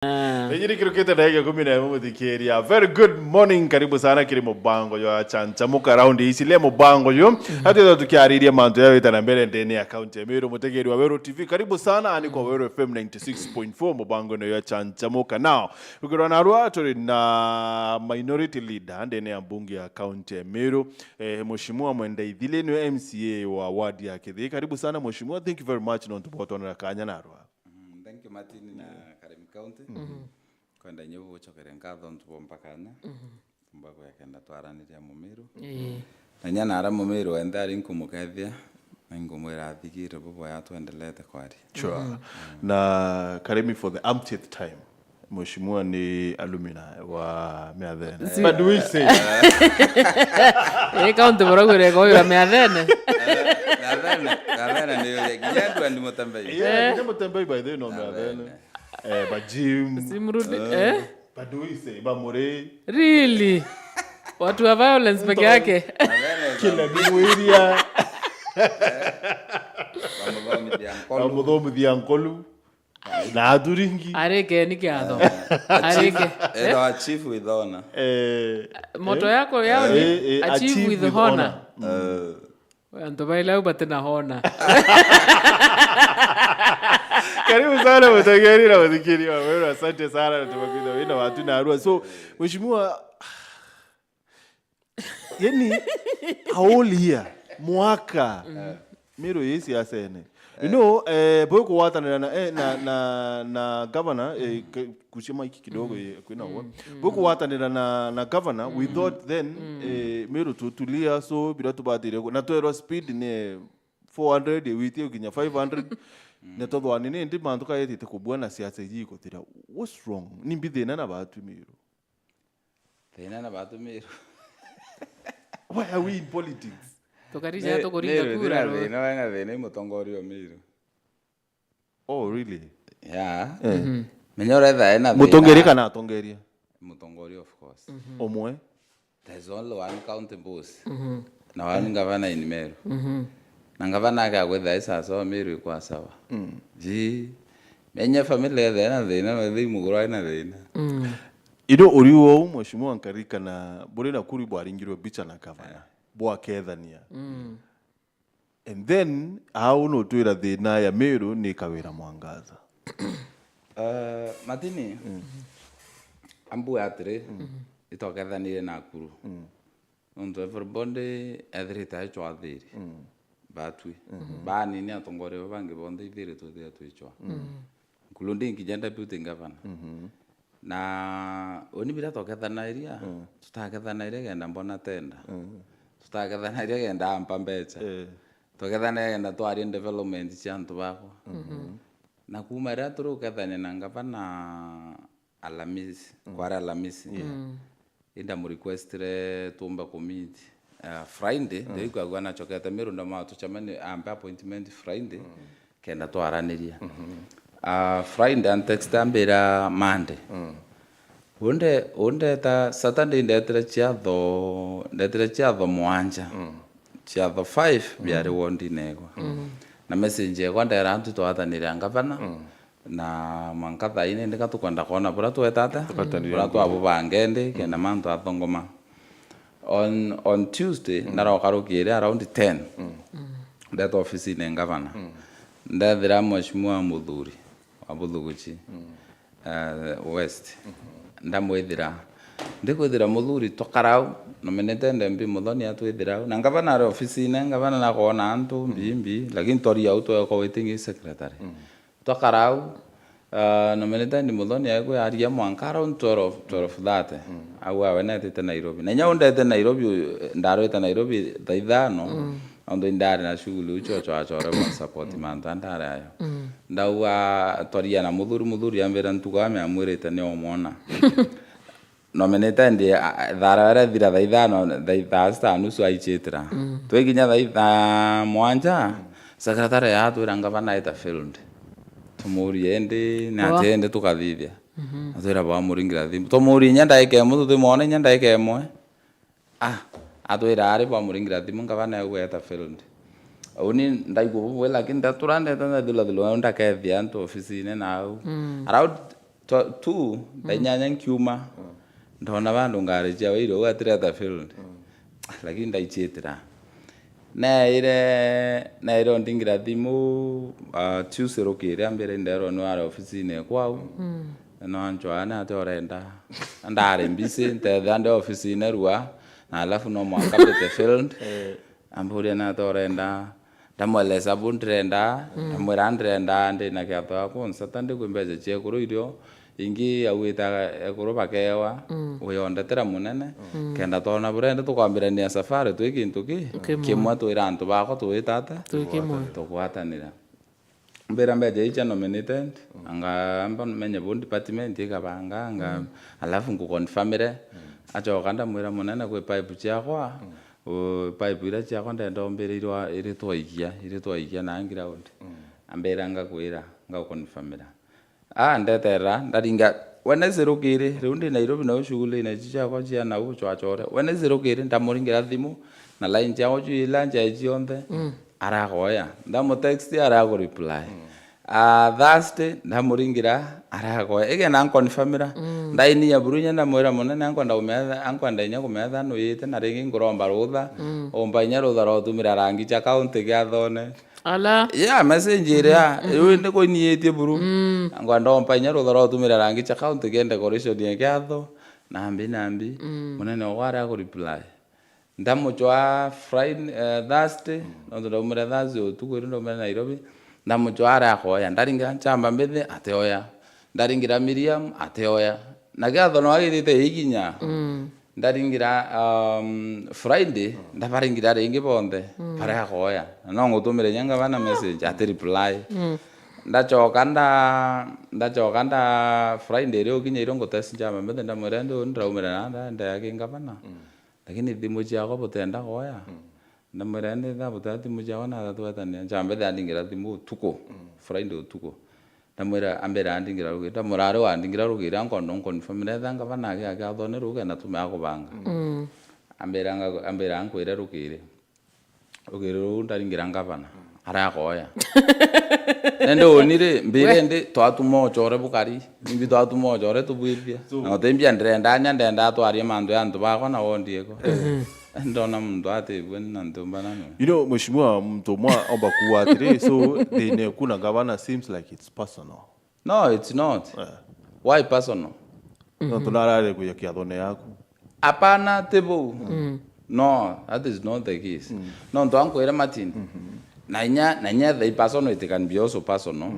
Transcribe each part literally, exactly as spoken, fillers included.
Ah. Ijiri kirukite ndagika ikumi na imwe, muthikiria. Very good morning, karibu sana kiri mubango jwa Chanchamuka round ici. Le mubango ju, atwitha tukiariria mantu ya wita na mbere ndene ya kaunti ya Meru. Mutegeri wa Weru T V, karibu sana, ani kwa Weru F M ninety six point four, mubango no ya Chanchamuka. Now, rugirwa narua turi na minority leader ndene ya mbunge ya kaunti ya Meru, eh, Mheshimiwa Mwenda Ithili, niwe M C A wa ward ya Kithii. Karibu sana Mheshimiwa, thank you very much nontu bwa gutwonera kanya narua. Mm, thank you, Martin na Karemi County. Kwenda inyuo gucokere nkatho ntu bwa mpakanya. Tumba gwekenda twaraniria Mumiru. Ii. Na inya nara Mumiru wenthe ari nkumukethia, na nkumwira athigire buboya twendelete kwaria. Sure. Na Karemi, for the umpteenth time, Mheshimiwa ni alumni wa Miathene. Si- But we say, Ii, kaunti buragwire kwa wira Miathene. Miathene, Miathene ni uria. Kinya Edward Mutembei. Yeah, kinya Mutembei by the way no Miathene. Eh, but Jim. Simrudi, eh? But we say, Bamuri. Really? Watu wa violence peke yake. Miathene. Kila mwiria. Bamuthomithia nkolu. Bamuthomithia nkolu. Na athuringi. Arike ni kiatho. Arike. Ethwa achieve with honor. Eh, Moto yako yao ni eh, eh, achieve with honor. Eh. Antu baile au bati na honor. Karibu sana mutegeri na muthikiri wa Weru, asante sana na tumakwitha wina watu na arua. So, Mheshimiwa, yani, a whole year, mwaka, Meru ii siasene. You know, eh, bwe kugwatanira na, eh, na, na, na governor, eh, ke- kucia maiki kidogo, eh, kwina wo. Bwe kugwatanira na, na governor, we thought then, eh, Meru tutulia, so, bira tubatire ku-, na twerwa speed ni four hundred, iwitie gukinya five hundred. Na tuthwani ni ndi mantu kayetite kubua na siasa iji ikutira. What's wrong? Ni mbi thina na batu Meru? Thina na batu Meru. Why are we in politics? Tukarija tukuringa kura ro. Thina, wena thina i mutongoria o Meru. Oh, really? Yeah. Eh. Menya uretha ena thina. Mutongeria kana atongeria? Mutongoria, of course. Umwe. There's only one county boss. Na one governor in Meru. Na governor ake agwetha i sawa sawa, Meru ikwa sawa. Ji, menya family ethe na thina, na thi muguru ai na thina. Indo uri ou, Mheshimiwa, nkarikana buri Nakuru bwaringirwe bicha na governor. Bwakethania. And then, au nutwira thina ya Meru ni Kawira Mwangaza. Eh, Martini, ambu atiri, itokethanire Nakuru. Nontu everybody ethirite aichwa athiri. Batwi. Banini atongoria baba bangi bonthe ithiri twithire twichwa. Including kinya deputy governor. Na uni bira tokethanairia, tutakethanairia kenda mbona tenda. Tutakethanairia kenda ampa mbecha. Tokethanairia kenda twaria development cia antu bakwa. Na kuma riria turi ukethania na ngavana Alamisi, kwari Alamisi. Indamurequestire tumba kumeet. Ah, Friday, ndio ikwagua nachokete Meru, ndamwira tucemanie, ampe appointment Friday, kenda twaraniria. Ah, Friday antext ambira Monday. Unde, undeta Saturday ndetire ciatho, ndetire ciatho mwanja. Ciatho five biari wondine igwa. Na message igwa ndera antu twatanire a ngavana. Na mwanka thaa ine ndika tukwenda kwona bura tweta ata? Bura twabubanga ndi, kenda mantu athongoma. On, on Tuesday, ndaroka rukiri around ten. Ndeta ofisine ngavana. Ndethira Mheshimiwa Muthuri wa Buthuguchi, eh, West. Ndamwithira. Ndikwithira Muthuri, twakarau, nominated M P Muthoni atwithirau. Na ngavana ari ofisine, ngavana nakwona antu, mbi, mbi, lakini twari au tweka waiting secretary. Twakarau, ah, nominated Muthoni aikwiaria mwanka around twelve, twelve thirty. Au awe netite Nairobi. Na inya undete Nairobi, ndarwite Nairobi thaa ithano, nontu indari na shughuli ucio chwachore bwa support mantu andari ayo. Ndauga twaria na Muthuri, Muthuri ambira ntugo ame amwirite ni omwona. Nominated, a, a, thara ere thira thaa ithano, thaa, thaa sita na nusu aichitira. Twikinya thaa itha-, mwanja, secretary yatwira ngavana aita field. Tumurie indi, ni atia indi tukathithia? Atwira bwamuringira thimu. Tumurie inya ndaika imwe, tutimwona inya ndaika imwe. Ah, atwira ari bwamuringira thimu, ngavana egweta field. Uni ndaigua bubwe, lakini ndatura ndeta ndathulathula, ndakethia antu ofisine na au. Around twa-, tu, thaa inyanya nkiuma, ndona bandu ngari ciao iri uu atireta field. Lakini ndaichitira. Neire, neire ondingira thimu, ah, Tuesday rukiri, ambire nderwa ni wari ofisine kwau. Na anchwaa ni ati urenda. Ndari busy, ntetha ndi ofisine rua, na alafu no mwanka mbite field. Amburia ni ati urenda. Ndamweleza bu ndirenda, ndamwira ndirenda ndi na kiatho giakwa on Saturday kwi mbeca cia ekuru irio ingi auite ekuru bakeewa, wiyondetera munene, kenda twona buria indi tukwambirania safari twi kintu ki, kimwe twira antu bakwa twita ata, twi kimwe, tugwatanira. Mbira mbeca ii cia nominated, anga amba menye bu department ikabanga, anga, alafu nkuconfirmire. Acoka ndamwira munene kwi pipe ciakwa, u-, pipe iria ciakwa ndenda umbire irwa-, iritwaikia, iritwaikia na ground. Ambira ngakwira, ngaguconfirmira. Ah, ndeterera, ndaringa, Wednesday rukiri, riu ndi Nairobi nau shughuli-ini ici ciakwa cia nau buchwachore. Wednesday rukiri, ndamuringira thimu, na line ciakwa ciu ila nchai cionthe, aragoya. Ndamutext, arakureply. Ah, Thursday, ndamuringira, aragoya. Igena nconfirmira. Ndainia buru inya ndamwira munene, ankwenda kumetha, ankwenda inya kumetha nwite, na ringi nkuromba rutha. Umba inya rutha rwa utumira rangi cha county giathone. Ala. Yeah, message iria, riu ndi kuiniitie buru. Ngwenda umpa inya rutha rwa utumira rangi cha county gia decoration ya kiatho, nambi, nambi. Munene wakwa aria akureply. Ndamuchwa Friday, eh, Thursday, nontu ndaumire Thursday utuku, irio ndaumire Nairobi. Ndamuchwa aria akoya. Ndaringira Nchamba Mbithi, atioya. Ndaringira Miriam, atioya. Na kiatho no agithite ikinya. Ndaringira, um, Friday, ndabaringira ringi bonthe, baria akoya. Na no ngutumire inya ngavana message, ati reply. Ndachoka nda-, ndachoka nda Friday iria ukinya irio ngutest Nchamba Mbithi, ndamwira ndi uu ndiraumira na nda, ndea ki ngavana. Lakini thimu ciakwa butenda koya. Ndamwira ndi tha butenda thimu ciakwa na tatwetanira. Nchamba Mbithi andingira thimu utuku, Friday utuku. Ndamwira, ambira andingira rugiri. Ndamwira ari wandingira rugiri, ankondo nconfirmire etha ngavana agi agi athone ruge na tumea kubanga. Ambira nga-, ambira ankwire rugiri. Rugiri ruu ndaringira ngavana. Arakoya. Nende uni ri, mbire ndi twatuma uchore bukari. Imbi twatuma uchore tubwithia. Na utimbia ndirenda nya ndenda atwarie mantu ya antu bakwa na wondi iko. Ndona muntu atibwe na ntumba nanu. You know, mheshimiwa, muntu umwe omba kuuga atiri, so thina eku na gavana seems like it's personal. No, it's not. Eh. Why personal? Nontu narare kuya kiathone yaku. Hapana, ti buu. No, that is not the case. Nontu ankwire Martin, na inya, na inya the personal, it can be also personal.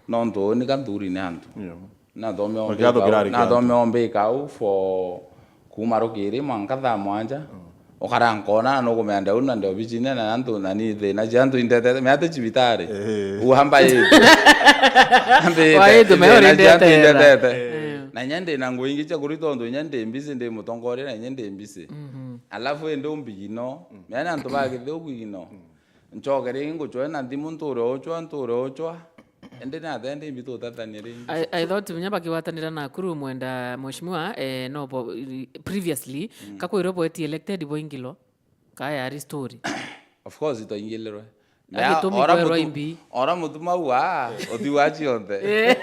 Nontu uni ka nthuri ni antu. Yeah. Nathome Makiatho ombika kirari au, kia antu. Nathome ombika au for kuma rukiri mwanka thaa mwanja. Ukara nkona na nukumenya ndeu na ndi obicine na antu na ni thina cia antu indetete. Meate cibitari. Eh. U amba itu. Amba itu. Wa itu, me thina cia antu urindetera. Indetete. Eh. Na inya ndi na ngugi ingi cia kuri tontu inya ndi mbisi, ndi mutongoria na inya ndi mbisi. Alafu indi umbigino. Meana antu ba Githiu kwigino. Nchoke ringi nguchwe na thimu nture uchwa, nture uchwa. Indi ni atendi mbi tutatanie ringi. I, I thought munya bakigwatanira Nakuru mwenda mheshimiwa, eh, no bo, previously, kakwirwe bweti elected boingilwa, ka yari story. Of course, twaingilirwe. Agitumi ora kwerwa mutu-, imbi. Ora mutuma ua, utiwa cionthe. Eh.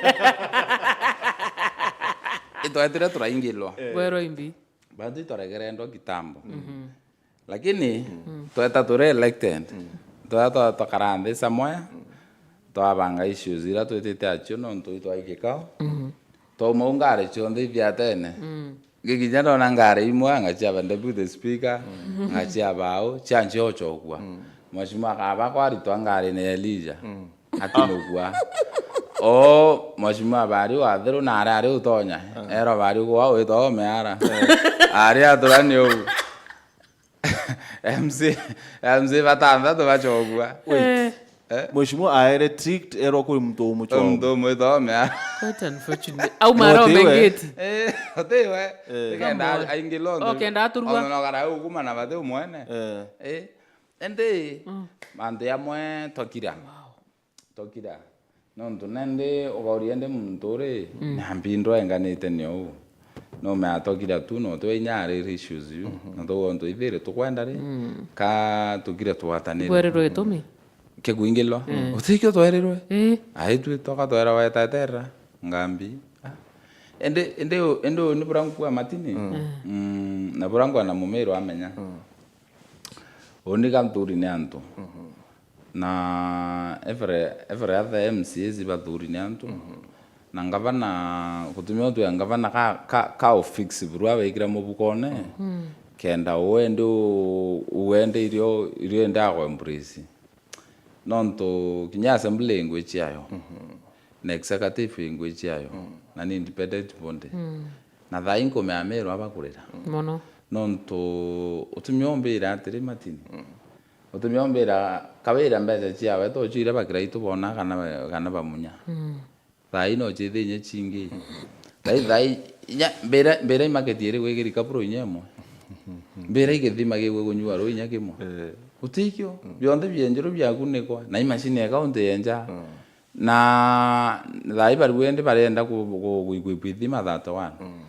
Itwetire turaingilwa. Kwerwa imbi. Bantu itwaregerendwa kitambo. Lakini, tweta turi elected, tweta twa-, twakara nthi somewhere, twabanga issues ira twitite acio nontu itwai kikao. Twauma u ngari cionthe ithiatene. Ngikinya ndona ngari imwe, anga ciaba deputy speaker, anga ciaba au, cianchia uchokua. Mheshimiwa akaba kwaritwa ngarine ya Elijah. Atinugua. O, mheshimiwa bari wathiru na ari ari utonya. Ero bari gwa witwa Omeara. Ari aturani uu. M C, M C batanthatu bachogua. Wait. Eh. Mheshimiwa aere tricked, erwa kuri muntu umuchogua. Muntu umwe ithome. Quite unfortunate. Au mara omengeti. Eh, otiwe. Eh. Tikenda aingilwa. Oh, kenda aturua. Ona no gara ukuma na bate umwene. Eh. Eh. Ende, mantu yamwe twakira. Twakira. Nontu nandi ugauria ndi muntu uri, na mpindwa enganite ni uu. No me atokira tu, no twe inya ari issues iu. Na tugwe ontu ithiri tukwenda ri, ka tukire twatanire. Bwerirwe gitumi? Kia kuingilwa. Utikio twerirwe? Ii. Ai twi toka twera weteterera. Ngambi. Ah. Indi, indi u-, indi uni bura nkua Matini? Mm. Mm, na bura nkua na Mumiru amenya. Mm. Uni ga nthuri ni antu. Mhm. Na every, every other M C As bathuri ni antu. Mhm. Na ngavana, gutumia utu ya ngavana ka, ka, ka ufix burua wekira mubukone. Mm. Kenda uende u-, uende irio, irio ende ago embrace. Nontu kinya assembly ingwi ciayo, mhm, na executive ingwi ciayo, mm, na ni independent body. Mm. Na thaa ii nkumea Meru abakurira. Mono. Nontu utumia umbira atiri Matini. Mm. Utumia umbira Kawira mbeca ciawe to ciire bakira itu bona kana, kana bamunya. Mm. Thaa ii no cithi inya cingi. Thaa ii, thaa ii, inya mbira, mbira i market iri gwikiri kaburo inya imwe. Mbira i githima gigwe kunyua ruu inya kimwe. Eh. Gutikio. Mm. Bionthe bienjerwe biakunikwa. Na i machine ya county yenja. Mm. Na thaa ii bariu indi barenda ku, ku, ku, ku, kuithima thirty-one. Mm.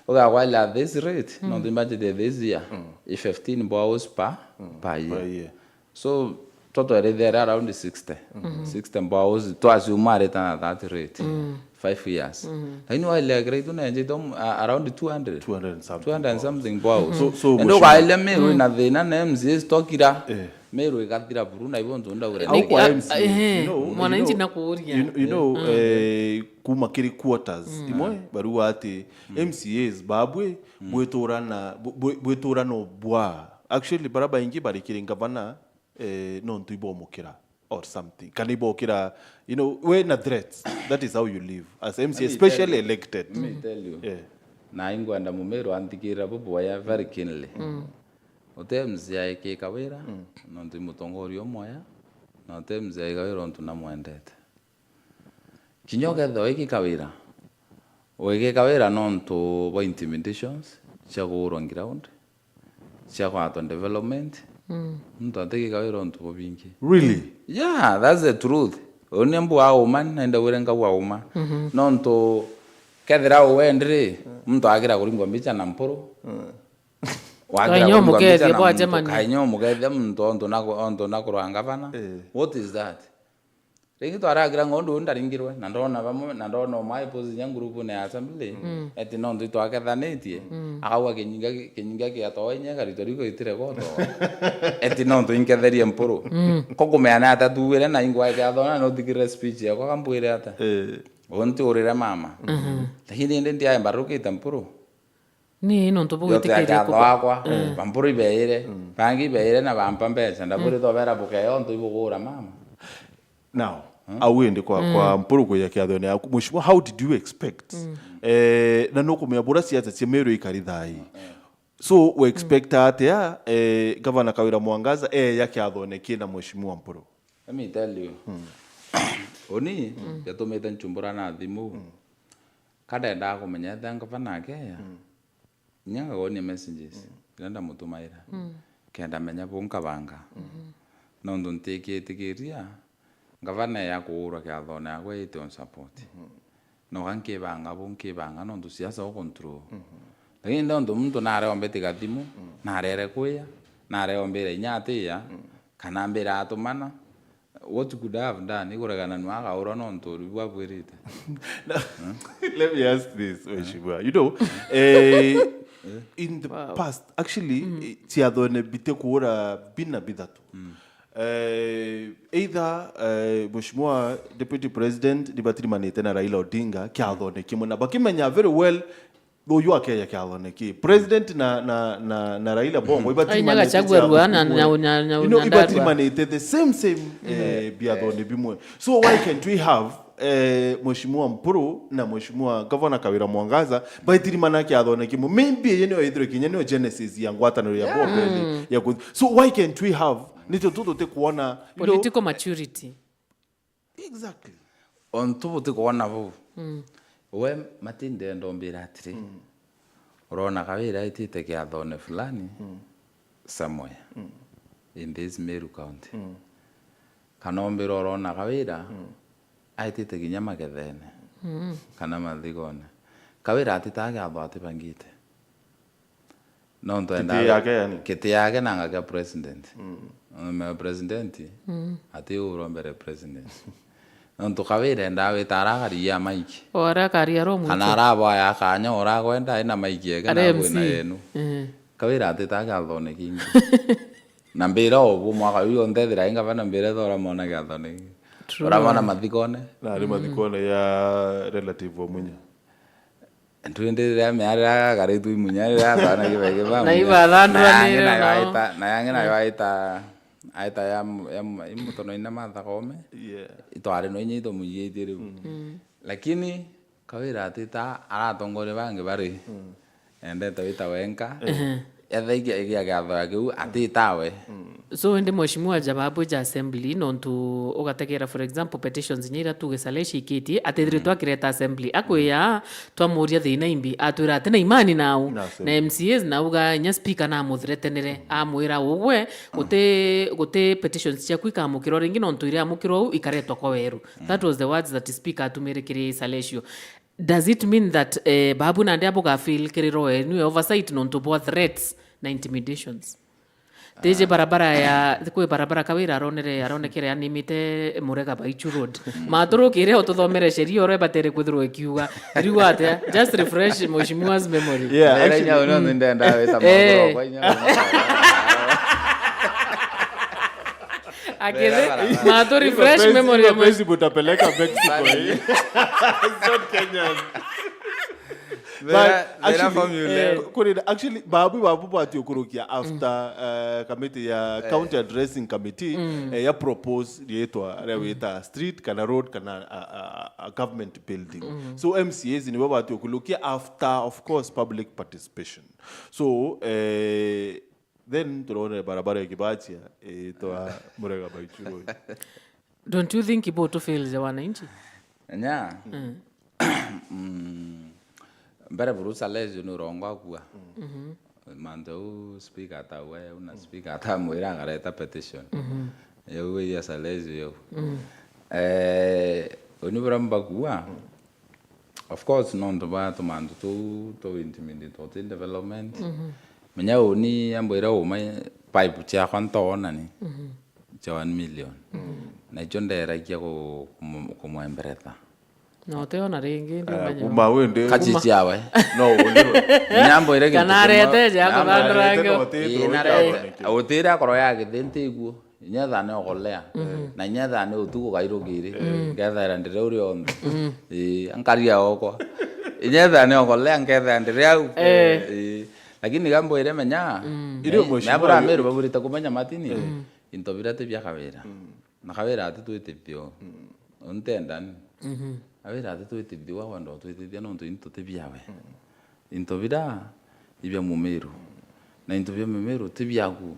Ugagwalira at this rate, mm, nontu i budget ya this year, mm, i fifteen boreholes per, mm, per year. Per year. So, total iri there around sixty. Mhm. Sixty boreholes, twaciuma arita na that rate. Mm. Five years. Mhm. Lakini wailekera itu nenjite, um, a-, around two hundred. Two hundred and something. Two hundred and something boreholes. So, so, ende mheshimiwa, ukaile Meru, mm, ina thina na M C As tokira. Eh. Meru igathira buru na ibo ntu ndaure. Au kwa, ah, M C A, ehe, you know, mwananchi you know, nakuuria, you know, you know, mm, eh, kuma kiri quarters, mm, imwe, barua ati, mm, M C As babwe, mm, bwiturana, bwi-, bwi-, bwiturana bwa. Actually, bara baingi bari kiri ngavana, eh, nontu ibomukira or something. Kana ibokira, you know, we na threats. That is how you live as M C A, let me tell you, especially elected. Let me tell you. Yeah. Na ingwenda Mumiru anthikirira bubwaya very keenly. Mm. Uti M C A ikika wira, mm, nontu i mutongoria umwaya, na uti M C A ikika wira untu namwendete. Kinya ukethirwa wikika wira, wikika wira nontu bwa intimidations cia kuurwa ground, cia kwatwa development, mm, muntu atikika wira untu bubingi. Really? Yeah, that's the truth. Uni mbu auma, nenda wire nkau auma. Mhm. Nontu kethira uwendiri, mm, muntu akira kuringwa mbicha na mpuru. Mm. Wakira kuringwa mbicha na muntu, kainya umukethia muntu ontu na, ontu na kurwa ngavana. Eh. What is that? Ringi twaragira ng'ondu uu ndaringirwe, na ndona bamwe, na ndona umwe aipost inya ngurupune ya assembly, mm, eti nontu itwakethanitie, mm, akauga kinyinga, kinyinga kia toa inya ikaritwa riu itire gotoa. Eti nontu inketherie mpuru. Mm. Ko kumea ni atia tuwire na ingwa kia thona no thikirire speech yakwa kambwire atia? Eh. Uu ntiurire mama. Mhm. Lakini indi ndiae mbarukite mpuru. Ni nontu yote bugwitikiria agatho kuba- akwa, eh, bampuru ibeire, mm, bangi ibeire na bampa mbeca, ndabwire, mm, tobera bukeo ntu ibugura mama. Now, mm, au indi kwa, mm, kwa mpuru kuya kiathone yaku, mheshimiwa, how did you expect? Mm. Eh, na nukumenya bura siasa cia Meru ikari thai. Mm. So, we expect, mm, atia, eh, Gavana Kawira Mwangaza, eh, ya kiathone kina mheshimiwa Mpuru? Let me tell you. Mm. Uni, mm, yatumite nchumbura na thimu. Mm. Ka ndendaga kumenya ethia ngavana akeya, mm, inya ngagonia messages, mm, iria ndamutumaira. Mm. Kenda menya bu nkabanga. Mm. Nontu ntikitikiria, ngavana ya kuurwa kiathone yakwa iti on support. Mm. Noga nkibanga bu nkibanga nontu siasa u control. Mm. Lakini nontu muntu nareombeti gathimu, mm, narere kwiya, nareombira inya atiya, mm, kana ambira atumana, what could I have done? Ikuregana nwa akaurwa nontu uri bwabwirite. Now, let me ask this, Mheshimiwa. You know, eh, in the past, actually, eh, ciathone bite kuura bina bithatu. Eh, either, eh, Mheshimiwa Deputy President ni batirimanite na Raila Odinga kiathone kimwe, na bakimenya very well uyu akeya kiathone ki. President na, na, na, na Raila Bongo, ibatirimanite Gachagua ciatho kimwe. You know, ibatirimanite the same, same, eh, biathone bimwe. So why can't we have, eh, Mheshimiwa Mpuru na Mheshimiwa Governor Kawira Mwangaza baitirimana kiathone kimwe? Maybe iyo niyo ithirwe kinya niyo genesis ya ngwataniro ya Bob Eli ya ku-, so why can't we have, nitio tu tutikuona, you know, political maturity. Exactly. Ontu butikwona buu. Mm. We matinde ndombira atiri, mm, urona Kawira aitite kiathone fulani, mm, somewhere, mm, in this Meru County. Mm. Kana ombira urona Kawira, mm, aitite kinya magethene, mm, kana mathigone. Kawira atitaa kiatho atibangite. Nontu kiti endaga yake, yani? Kiti yake nanga kia president. Mm. Nontu me president, mm, ati urombere president. Nontu Kawira endaa wita arakaria maiki. O aria akaria aro mwicho. Kana arabwaya akanya uragwenda ena maiki eke na kwina yenu. Eh. Kawira atita kiathone kingi. Na mbira obu mwaka uyu yonthe ethira inga bana mbira ethora mona kiathone kingi. True. Uramona mathikone. Na ari mathikone ya relative wa Munya. Ntwindi riria miari riria gagaritwe imunya riria atana kibege ba na ibathandura na yangi nayo aita na yangi nayo aita aita ya mu- ya mu- imutono ina Martha Koome. Yeah. Itwari no inya itumuyitie riu. Lakini Kawira atita aratongoria bangi bari endete wita wenka. Etha igia igia giatho ya kiu atitawe. So indi mheshimiwa Jababu ja assembly nontu ugategera for example petitions inya iria tuge Salesh ikitie atithiritwe akireta assembly akwiya twamuria thina imbi atwira ati na imani nau na M C As nauga inya speaker namuthretenere amwira ugwe guti guti petitions ciaku ikamukirwa ringi nontu iria amukirwa u ikaretwa kwa weru. That was the words that speaker atumire kiri Salesh. Does it mean that eh, Babu nandi abuga feel kiri roho yenu ya oversight nontu bwa threats na intimidations? Tiji barabara ya kwi barabara Kawira aronere aronekere animite Murega Baichu Road. Maturukire ututhomere sheria uria ibatere kwithirwa ikiuga. Riu atia? Just refresh mheshimiwa's memory. Yeah, actually, no ndenda weta Eh. Mangoro kwa inya. Akithe matu refresh memory ya mheshimiwa. Mutapeleka Mexico. It's not Kenyan. But actually, eh, kuri actually Babu Babu bwati ukurukia after eh, committee ya county addressing committee eh, ya propose rietwa ria wita street kana road kana a, a, a government building. So M C As nibo bati ukurukia after of course public participation. So eh, then turone barabara ya Kibachia itwa Murega Baichu Road. Don't you think ibo tu fail ja wananchi? Nya. Mm. Mbere buru Salesh ni urongo akua. Mantu au speaker atawe una speaker atamwira akareta petition. Yau ya Salesh yau. Eh, uni bura mbakua. Of course nontu bwa tumantu tuu tu intimidate uti development. Menya uni ambwira uma pipe ciakwa ntoona ni cia one million. Na icio nderagia ku- kumu- kumwemberetha. Na uteona ringi, ndiumenya. Kuma windi. Kachichi awe. No, undi. Nyambo ire kintu kana arete ja kuthandura ngo. Ii, narete. Utira koro ya githinti iguo. Inyetha ni ogolea. Na inyetha ni utuku kairukiri. Ngethaira ndire uri onthe. Ii, ankaria okwa. Inyetha ni ogolea ngethaira ndire au. Ii. Lakini gambo ire menya. Irio mheshimiwa. Mabura meru bagurite kumenya matini. Into bira ti bia Kawira. Na Kawira atitwitithio. Untendani. Kawira atitwitithio wa wenda utwitithia nontu into ti biawe. Into bira ibia Mumiru. Na into bia Mumiru ti biaku.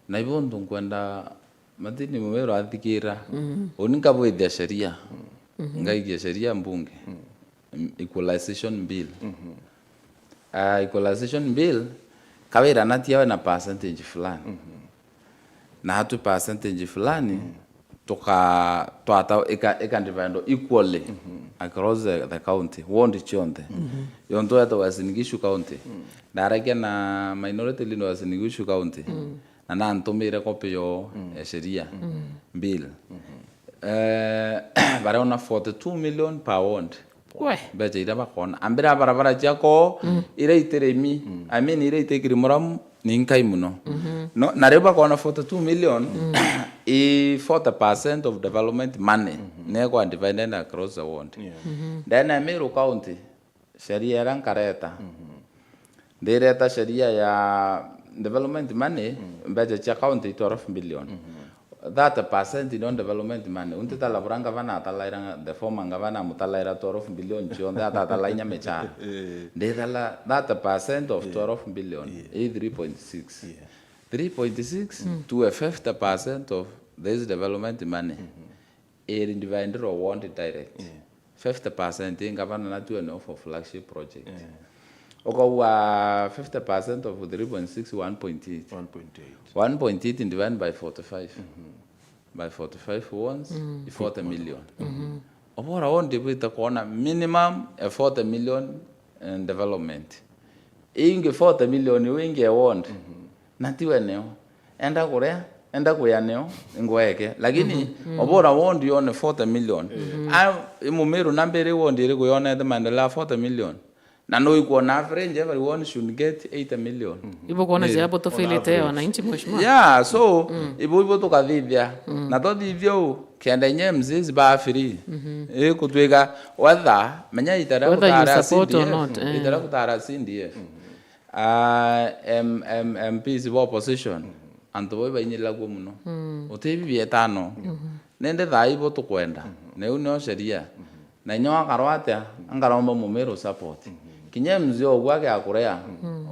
Na ibo untu nkwenda matini Mumiru athikira. Uni nkabwithia sheria. Ngaigia sheria mbunge. Equalization bill. Uh, equalization bill, Kawira natia we na percentage fulani. Na hatu percentage fulani, tuka twata ika ika divide equally across the, the county, ward cionthe. Yontu eta Uasin Gishu county. Ndaragia na minority leader Uasin Gishu county. Na nantumire copy yo ya sheria bill. Eh, barona forty two million per ward. We. Mbeca iria bakona. Ambira barabara ciako, iria itirimi. I mean, iria itikiri muramu, ni nkai muno. No, na riu bakona forty two million, i forty percent of development money. Nekwa divided across the ward. Yeah. Then Meru County, sheria iria nkareta. Ndireta sheria ya development money, mbeca cia county i twelve billion. Thirty percent no development money. Unti tala bura ngavana atalaira, the former ngavana amutalaira twelve billion cionthe, atatala inya michara. Nditala thirty percent of twelve billion, i three point six. Three point six to a fifty percent of this development money. Iri divided o ward direct. Yeah. Fifty percent i ngavana na tuene for flagship project. Yeah. Ukaua fifty percent of three point six, one point eight. One point eight. One point eight divided by forty-five. By forty-five ones, i forty million. Obora ward ibwite kuona minimum a forty million in development. Ingi forty million iu ingi a ward. Na tiwe neo. Enda kuria, Enda kuya nio ngweke, lakini obora wondi yone forty million. A, i Mumiru namba iri wondi iriku yonete maendeleo ya forty million? Na no ikwona average everyone should get eighty million. Ibo kwona Ni- cia bo tufilite wananchi, mheshimiwa. Yeah, so ibo ibo tukathithia. Na tuthithia u kenda inya M C As ba free. Ikutwika whether, menya itara Whether you kutara support or C D F, not, eh. Itara kutara C D F. Ah, M-, M-, M Ps ba opposition, antu bo ibainyiragua muno. Uti bibi etano. Nende thaa ibo tukwenda. Na iu nio sheria. Na inya wakarwa atia, angaromba Mumiru support. Kinya mzee ogu agiakurea,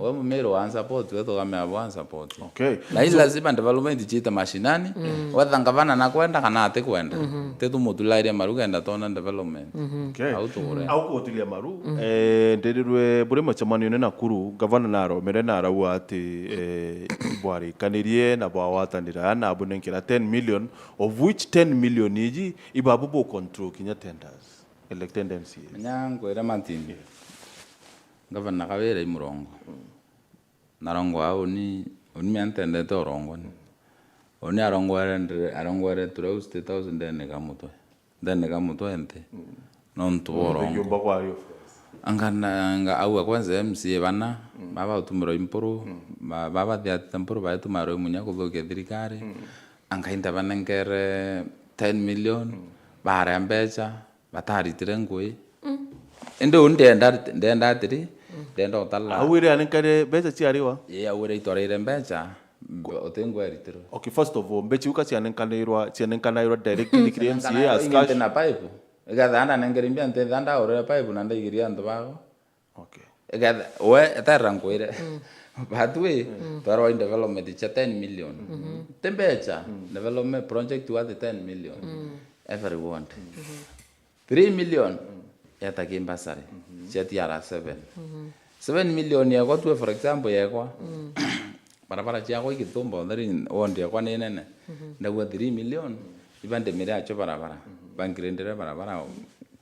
we Mumiru wa support, we tugamea bwa support. Okay. Na i lazima development chiite mashinani, whether ngavana nakwenda kana atikwenda. Ti tumutulairie maru kenda twona development. Okay. Au tugure. Au kutilia maru, eh, ndirirwe buri mucemanio ni Nakuru, gavana naromere na arauga ati, eh, bwarikanirie na bwagwatanira na abunenkera ten million, of which ten million iji ibabu bu control kinya tenders, elected M C As. Menya nkwire Martin, gavana Kawira i murongo. Narongwa uni, uni mia ntendete urongoni. Uni arongwere ndire-, arongwere tureu State House ndene ka mutwe. Ndene ka mutwe nthi. Nontu bwa urongo. Anga na, anga au akwenza M C A bana, baba utumirwa impuru, ba-, baba thiatite mpuru baetumarwa imunya kuthukia thirikari. Anga inte banenkere ten million, baria mbecha, bataritire ngui. Indi uu ndenda, ndenda atiri, ndenda utala. Au ire anenkare mbecha ciariwa? Ii, au ire itwarire mbecha, uti ngui eritirwe. Okay, first of all, mbecha iu ka cianenkanirwa, cianenkanirwa directly kiri M C A as cash? Ing'ente na pipe. Igatha ndanenkere mbia nti tha ndaurire pipe na ndaigiria antu bako. Okay. Igatha, we, eterera nkwire. Pathway, twarwa in development cia ten million. Ti mbecha, development project worth ten million. Every ward. Three million yeta ki bursary cia T R seven. Seven million yekwa tue, for example, yekwa. Barabara ciakwa i Gitumba, utheri ward yakwa ni nene. Ndagua three million, iba ndimire acio barabara. Bankirindire barabara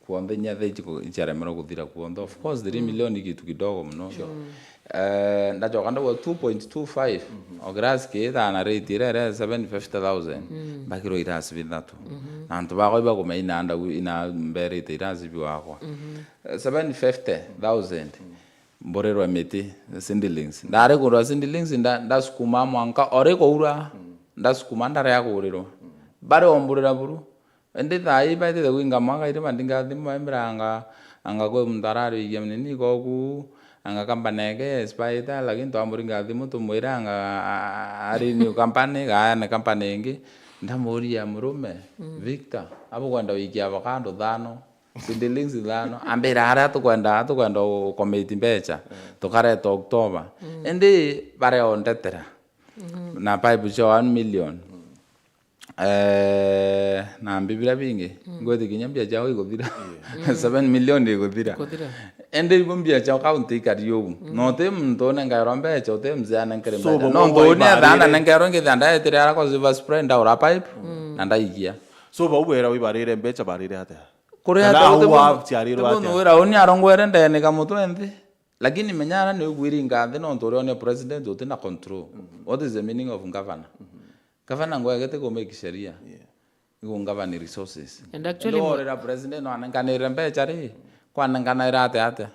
kuonthe inya thaa ici ku-, iciaremerwa kuthira kuonthe. Of course, three million i gitu kidogo muno. Eh, ndacoka ndagua two point two five. O grass kiitana rate iria ire seven fifty thousand. Mbakirwa irasi bithatu. Na antu bakwa ibakumenya ina ndagu-, ina mberite irasi biwakwa. Eh, seven fifty thousand. Mburirwe miti, seedlings. Ndari kurwa seedlings, nda-, ndasukuma mwanka ori kuura, ndasukuma ndarea kuurirwa. Bari omburira buru. Indi thaa ii baitite gwinga mwaka iri bandinga thimu baimbira anga, anga kwi muntu ararigia nini koku, anga company yake yes baita, lakini twamuringa thimu tumwira anga, a-, a-, ari new company, gaane company ingi. Ndamuria, "Murume, Victor, abukwenda wikia avocado thano?" Seedlings ithano. Ambira aria tukwenda, tukwenda u-, commit mbecha. Tukareta October. Indi baria ondetera. Na pipe cia one million. Eh, na mbi biria bingi. Ngwiti kinya mbia ciao iguthira. Seven million iguthira. Iguthira. Indi ibo mbia cia county ikari uu. No ti muntu unengairwa mbecha, uti mzee anenkere mbecha. No muntu uni athana nengairwa ngithanda etire ara kwa Silver Spray ndaura pipe, na ndaikia. So bau bera wibarire mbecha barire atia? Kuria kana ati au uti wa-, mundu, ciarirwe uti mundu atia? Wira uni arongwere ndene ka mutwe nthi. Lakini menya ara ni ugwiri nkathi nontu uria ni president uti na control. What is the meaning of governor? Governor ngwegete ku make sheria. Yeah. Igu govern resources. And actually, indi worira president no anenkanire mbecha ri, kwanenkanira ate ate?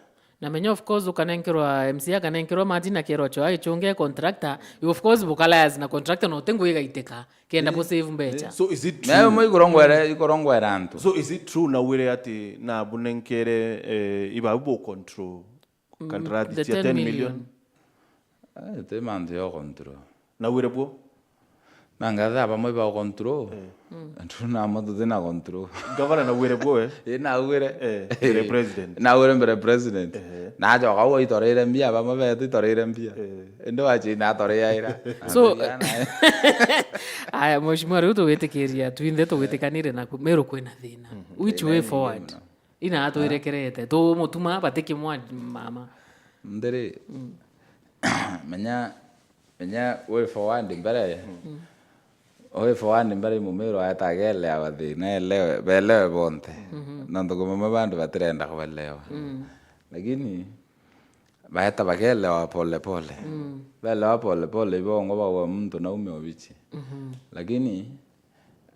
Na menya, of course, ukanenkerwa, M C A akanenkerwa margin, akerwa, "Choa ichunge contractor." You, of course, buka liars na contractor, na uti ngui igaitika, kenda bu save mbecha. So is it true? Nayo mo ikurongwera, ikurongwera antu. So is it true na wire ati na bunenkere, eh, ibabu bu control kandarati cia ten million? Eh, ti mantu ya control. Na wire bu? Na ngatha bamwe ba control. Eh. Antu na mo tuti na control. Gavana na wire bu, eh? Ii, na wire. Eh, mbere president. Na wire mbere president. Ehe. Na ajoka uo itorire mbia, bamwe betu itorire mbia. Eh. Indi wachi na atoriaira. So, aya, mheshimiwa, riu tugwitikiria, twinthe tugwitikanire na ku-, Meru kwina thina. Which way forward? Ina atwirekerete. Tumutuma bati kimwa mama. Ndiri. Menya, menya way forward mbere. Way forward mbere Mumiru aetaga elewa thina, elewe, belewe bonthe. Nontu kumama bandu batirenda kubelewa. Lakini baeta bakeelewa pole pole. Mm. Beelewa pole pole, ibongo bagwa muntu naume obichi. Mhm. Lakini,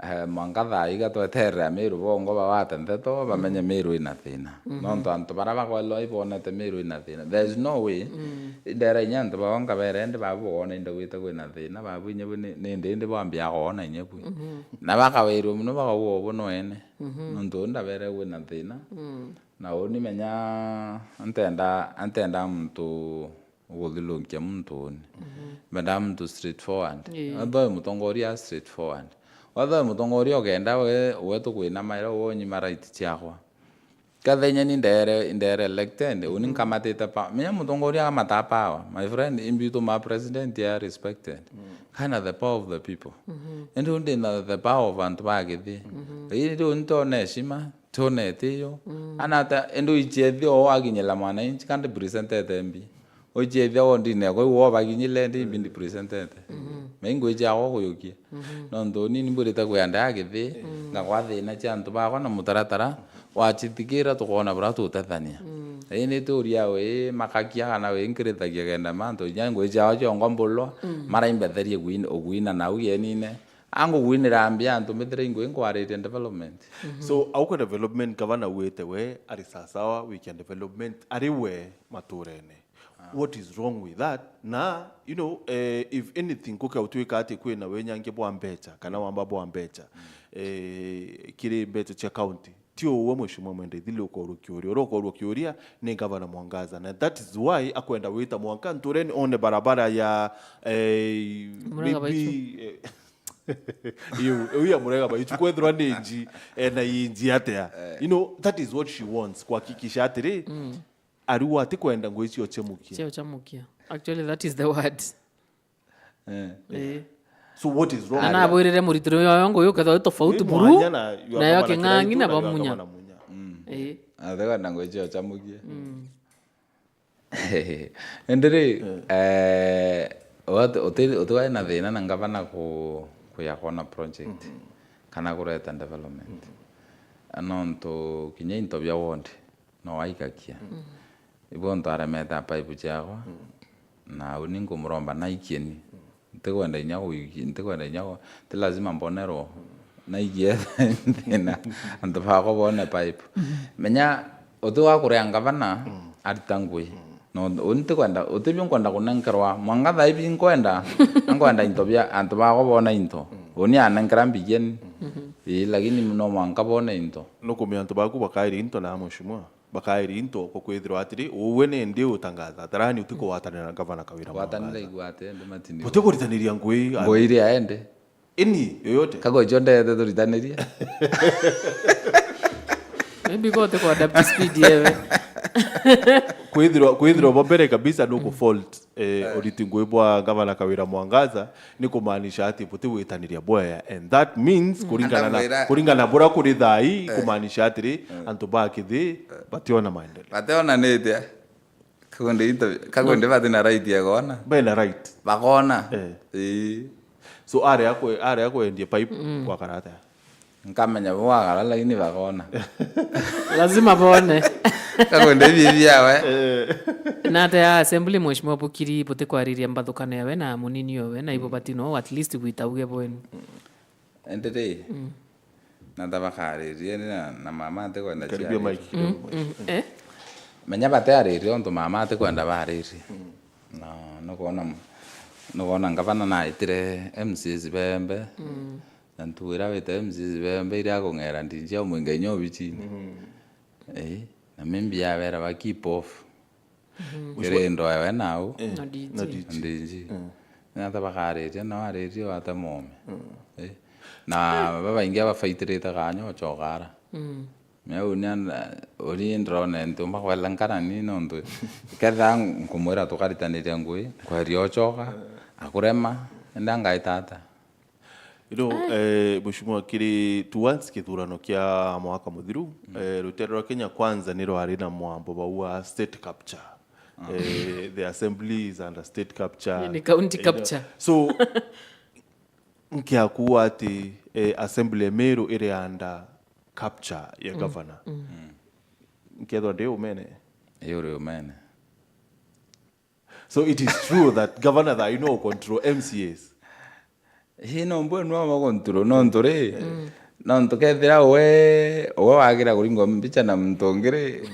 eh, mwanka thaa iga tweterera Meru bongo bagwate nteto, bamenye Meru ina thina. Mhm. Nontu antu bara bakwelewa ibonete Meru ina thina. There is no way. Mm. Indera inya antu bao nkabere, indi babu boona inde gwite kwina thina, babu inya bu ni, ni ndi, indi bwambia koona inya bu. Mhm. Na bakawirwa muno, bakauga ubu nwene. Mhm. Nontu uu ndabere kwina thina. Mm. Na uni menya, antenda, antenda muntu uguthilunkia muntu uni. Mhm. Menda muntu straightforward. Ii. Wethwe mutongoria straightforward. Wethwe mutongoria ukenda we, we tukwinamaira unyima right ciakwa. Kathenya ni ndere, ndere elected, uni nkamatite pa-, menya mutongoria amata power. My friend, imbi tuma president ya respected. Mm. Kana the power of the people. Mhm. Indi undi na the power of antu ba kithi. Mhm. Ii ndio ntone heshima. Tune itiyo. Mm. Ana ata, indi uichethia o wakinyira mwananchi, kandi presented M P. Uichethia wondine yakwa, iu o bakinyire, ndi imbi ndi presented. Mhm. Na ingwichia agwa kuyukia. Mhm. Nontu uni ni mbwirite kwenda ya kithi, mm, ngakwa thina cia antu bakwa na mutaratara, wachithikira tukoona buria tutethania. Mm. Ii ni turia wi makakia kana wi nkirithagia kenda mantu, inya ngwichia agwa ciongwa mbulwa, mm, maraimbetherie kuina, ukuina nau yenine. Angugwinira mbia antu mbithire ingwe nkwaritie development. Mhm. So, auka development, gavana wite we ari sawasawa wikia development ari we maturene. Ah. What is wrong with that? Na, you know, eh, if anything, kukia utwika ati kwina winyangi bwa mbecha, kana wamba bwa mbecha, mm, eh, kiri mbecha cia county, ti uwe Mheshimiwa Mwenda Ithili ukorwo kiuria. Uria ukorwo kiuria ni Gavana Mwangaza. Na that is why akwenda wita mwanka ntureni one barabara ya, eh, Murega maybe, Baichu. Eh, iu, iu ya Murega Baichu, kwethirwa ni nji, ena inji atia. Eh. You know, that is what she wants, kuhakikisha atiri, mm, ariu atikwenda ngui cio chemukia. Cio chemukia. Actually, that is the word. Eh. Eh. So what is wrong? Ana abwirire muritiro yo nguyu kethwa tofauti buru, nayo king'ang'i na bamunya. Mm. Eh. Athega na ngui cio chemukia. Mm. Indi ri, eh, uti, uti, utiwai na thina na ngavana ku, kuya kwona project, mhm, kana kureta development. Mhm. Nontu kinya into bia ward no waikakia. Mhm. Ibo ntu aremete a pipe ciakwa, mhm, na uni nkumuromba naikie ni. Mhm. Ntikwenda inya guiki-, ntikwenda inya gu-, ti lazima mbonerwo. Naigie thina, antu bakwa bone pipe. Menya, uti wa kuria ngavana, mm, arita ngui. Mm. No, uni ntikwenda, uti bio nkwenda kunenkerwa. Mwanka thaa ibi nkwenda, nkwenda into bia, antu bakwa bone into. Mm. Uni anenkera mbigeni. Mm. Ii, lakini no mwanka bone into. Nukumia antu baku bakairi into na mheshimiwa. Bakairi into kwa kwithirwa atiri, uwe ni ndi utangatha. Tarani uti kugwatanira na gavana Kawira Mwangaza. Gwatanira igwate, ndi matini. Uti kuritaniria ngui. Ngui iria ende. Ini yoyote. Kago icio ndete turitanirie. Maybe go te kwa adapt speed yewe. Kwithirwa, kwithirwa bo mbere kabisa nuku fault. Eh, uriti ngui bwa gavana Kawira Mwangaza ni kumaanisha ati buti gwitaniria bwea, and that means, mm, kuringana na, kuringana na bura kuri thaa ii, eh, kumaanisha atiri, mm, antu ba kithi, eh, bationa maendeleo. Bationanitie. Kagundi into, kagundi bati na right ya kona. Bena right. Bakona. Eh. Ii. So, aria kwe-, aria kwendia pipe, mm, gwakara atia? Nkamenya bo bagara laini bakona. Lazima bone. Kagonde bibi yawe. Eh. Na ate ya assembly, Mheshimiwa Bukiri, buti kwariria mbathukano yawe na munini owe, na ibo bati no at least gwita uge bwenu. Indi ri, mm, na ta bakaririe na, na mama atikwenda. Karibia ciari. Mike kidogo, mm, Mike. Mm. Eh? Menya batearirie ontu mama atikwenda baririe. Mm. Na nukwona, nukwona ngavana naitire M C As bembe. Mm. Na ntugu iria wite M C As bembe iria akung'era ndinji au mwinga inya obichini. Mm. Eh, na maybe yabera ba keep off. Mhm. Kiri ndo ewe nau. Eh, na D G. Na D G. Na D G. Eh. Nata bakariria, nao aririe wate mome. Mm. Eh. Na babaingi abafaitirite kanya ochoka ara. Mm. Meu ni an-, uni ndirona ntiumba kwela nkara ni nontu ketha nkumwira tukaritaniria ngui, kweria ochoka, akurema, enda ngaita ata? You know, eh, Mheshimiwa, kiri towards kithurano kia mwaka muthiru, eh, rutere rwa Kenya Kwanza ni rwari na mwambo bau wa state capture. Eh, the assembly is under state capture. Ni county capture. So, nkiakuwa ati, eh, assembly ya Meru iri under capture ya governor. Mm. Nkethwa ndi umene? Ii, uri umene. So it is true that governor thaa ino control M C As. Hi no mbwe nwa magonturo nontu ri, nontu kethira we, we wagira kuringwa mbicha na muntu ungi ri,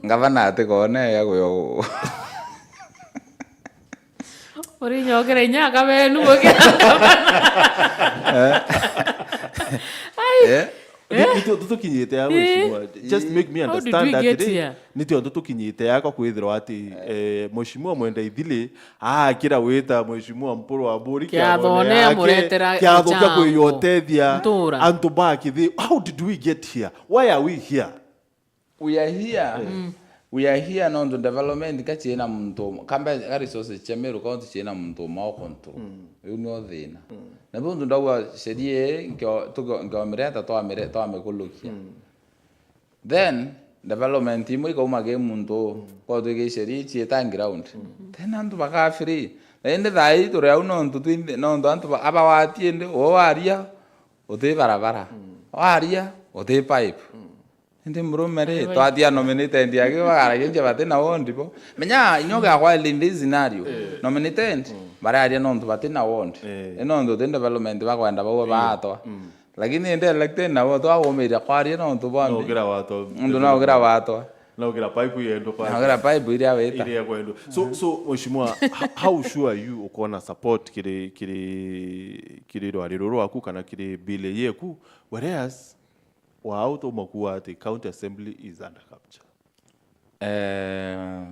ngavana atikone ya kuyo. Urinyokera inya akabenu bukira. Ai. Eh? Ni- nitio tutukinyite ya, mheshimiwa. Just make me understand that today. Nitio tutukinyite ya kwa kwithirwa ati, eh, mheshimiwa Mwenda Ithili aakira wita mheshimiwa Mpuru wa Mburi kiathone, amuretera kiatho kia kwiyotethia antu ba kithi. How did we get here? Why are we here? We are here. We are here nontu development ka ciina muntu umwe, kambe ka resources cia Meru County ciina muntu umwe o control. Riu nio thina. Na biu ntu ndauga sheria ii nkio-, tukio-, nkiomireta twamire-, twamikulukia. Then development imwe ikauma ki muntu, kwa twiki sheria ii ciita ground. Then antu bakaa free. Na indi thaa ii turi au nontu twinthe, nontu antu ba-, aba watie indi, we waria, uti barabara. Waria, uti pipe. Indi murume ri, twatia nominated aki bagaragia nje bati na ward bo. Menya, inyo gakwa in this scenario. Nominated, bararia nontu bati na ward. Ni nontu uti development bakwenda bau baatwa. Lakini indi elected nabo twagumiria kwaria nontu bwa mbi. Nogira watwa. Nontu nogira watwa. Nogira pipe yendo kwa. Nogira pipe iria wita. Iria kwendo. So, so, mheshimiwa, h-, how sure are you ukona support kiri, kiri, kiri rwari ruru rwaku kana kiri bill yeku? Whereas, wao tumakua ati county assembly is under capture. Eh,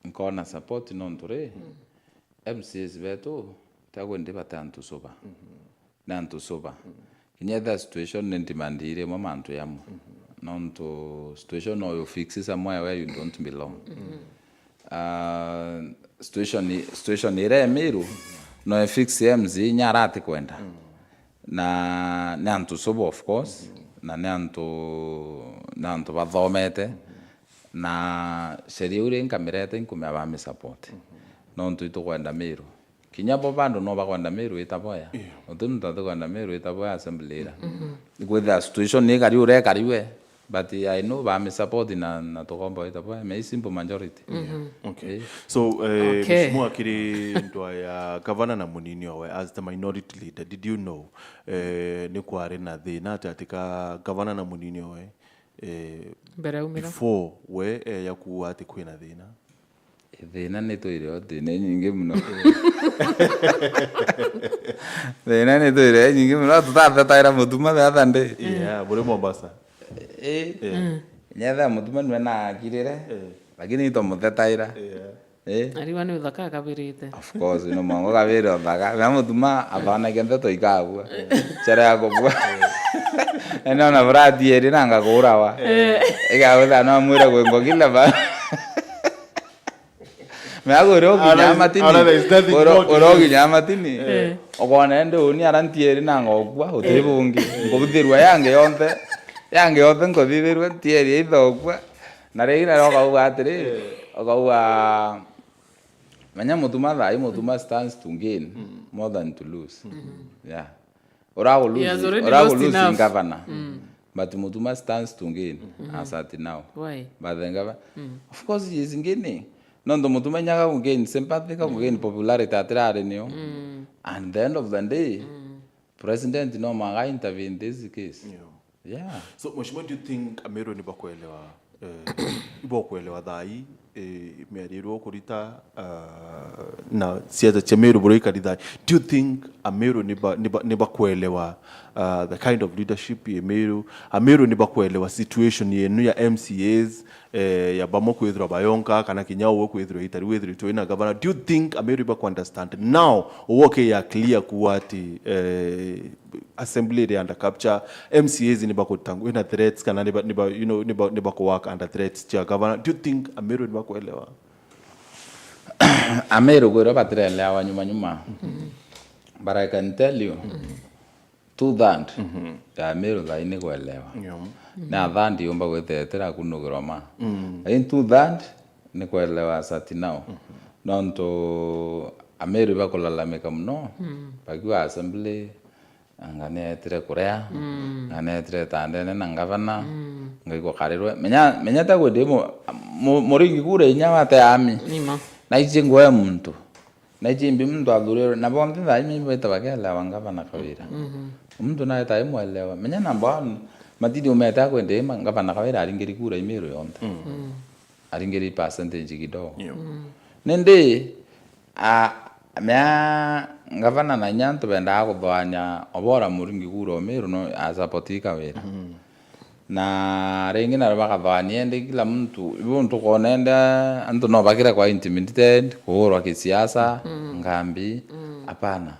nkona support nontu ri, M C As betu, tagwe ndi bati antu suba. Ni antu suba. Kinya ethira situation ni ndimandire imwe mantu yamwe. Nontu situation no you fix somewhere where you don't belong. Ah, situation i-, situation iria e Meru, no e fix M C A inya arati kwenda. Na ni antu suba, of course, na ni antu, ni antu bathomete. Na sheria iu ri nkamireta inkumea bami support. Nontu itukwenda Meru. Kinya bo bado no bakwenda Meru ita boya. Uti muntu atikwenda Meru ita boya assembly ira. Ikwithira situation ni ikari uria ikari we, but I know bami support na, na tukomba ita boya. Me simple majority. Okay. Eh. So, eh, okay. Mheshimiwa, kiri ndwa ya gavana na munini owe, as the minority leader, did you know, eh, ni kwari na thina ati, ati ka gavana na munini owe, eh, mbere aumira, before we, eh, ya kuuga ati kwina thina? Thina ni twire o thina inyingi muno. Thina ni twire inyingi muno. Tutathetaira Mutuma the other day. Yeah, buri Mombasa. Eh. Eh. Nyetha Mutuma nwe na akirire. Eh. Lakini ito muthetaira. Yeah. Eh? Ariwa ni uthaka akabirite. Of course, no mwango kabiri uthaka. Na Mutuma athanagia ndeto ikagua. Chere ya kugua. Ene ona burati eri na ngakurawa. Eh. Igagutha no mwire kwi ngogile ba. Me agwire uginya matini. Oro, oro uginya matini. Eh. Okona ende uni ara ntieri na ngokua, uti bungi. Nguthirwa yange yonthe. Yange yonthe nkuthithirwa ntieri ithokua. Na ringi na okauga atiri, okauga, menya Mutuma thaa ii, Mutuma stands to gain more than to lose. Yeah. Uragu lose, uragu lose in governor. But Mutuma stands to gain as at now. Why? But the governor, of course, he is gaining. Nontu Mutuma inya gagu gain sympathy, gagu gain popularity atirari nio. And the end of the day, president no mwaga intervene this case. Yeah. Yeah. So, Mheshimiwa, do you think Ameru ni bakuelewa, eh, ibakuelewa thaa ii, eh, miario iria ukurita, ah, na siasa cia Meru buria ikari thaa ii? Do you think Ameru ni ba-, ni ba-, ni bakuelewa, ah, the kind of leadership ye Meru? Ameru ni bakuelewa situation yenu ya M C As, eh, ya bamwe kwithirwa bayonka, kana kinya uwe kwithirwa itari withiritwe ina gavana? Do you think Ameru ibaku understand now, uwe ukiya clear kuwa ati, eh, assembly iri under capture, M C As ni bakutangwa ina threats, kana ni ba, ni ba, you know, ni ba, ni baku work under threats cia gavana? Do you think Ameru ni bakuelewa? Ameru kwirwa batirelewa nyuma nyuma. But I can tell you, two third ya Meru thaa ii ni kuelewa. Yeah. Na third yumba gwithetera kunugirwa ma. Lakini two third ni kuelewa as at now. Nontu Ameru bakulalamika muno, bakiwa assembly, anga nietire kuria, anga nietire tandene na ngavana, ngaigua karirwe. Menya, menya ta gwe ndi mu-, mu-, muringi kura inya wate ami. Nima. Naichi ngwe muntu. Naichi mbi muntu athurirwe. Na bonthe thaa ii beta bakelewa ngavana Kawira. Mhm. Muntu naeta imwelewa. Menya number one, Matini umete akwende ma-, ngavana Kawira aringiri kura i Meru yonthe. Mm. Mm. Aringiri percentage kidogo. Yeah. Mm. Nindi, a, mea ngavana na inya antu bendaa kuthoania Obora Muringi kura o Meru no a support i Kawira. Mm. Na ringi nario bakathoania indi kila muntu, ibu ntukona indi antu no bakire kwa intimidated, kuhurwa kisiasa, mm, ngambi, mm, apana.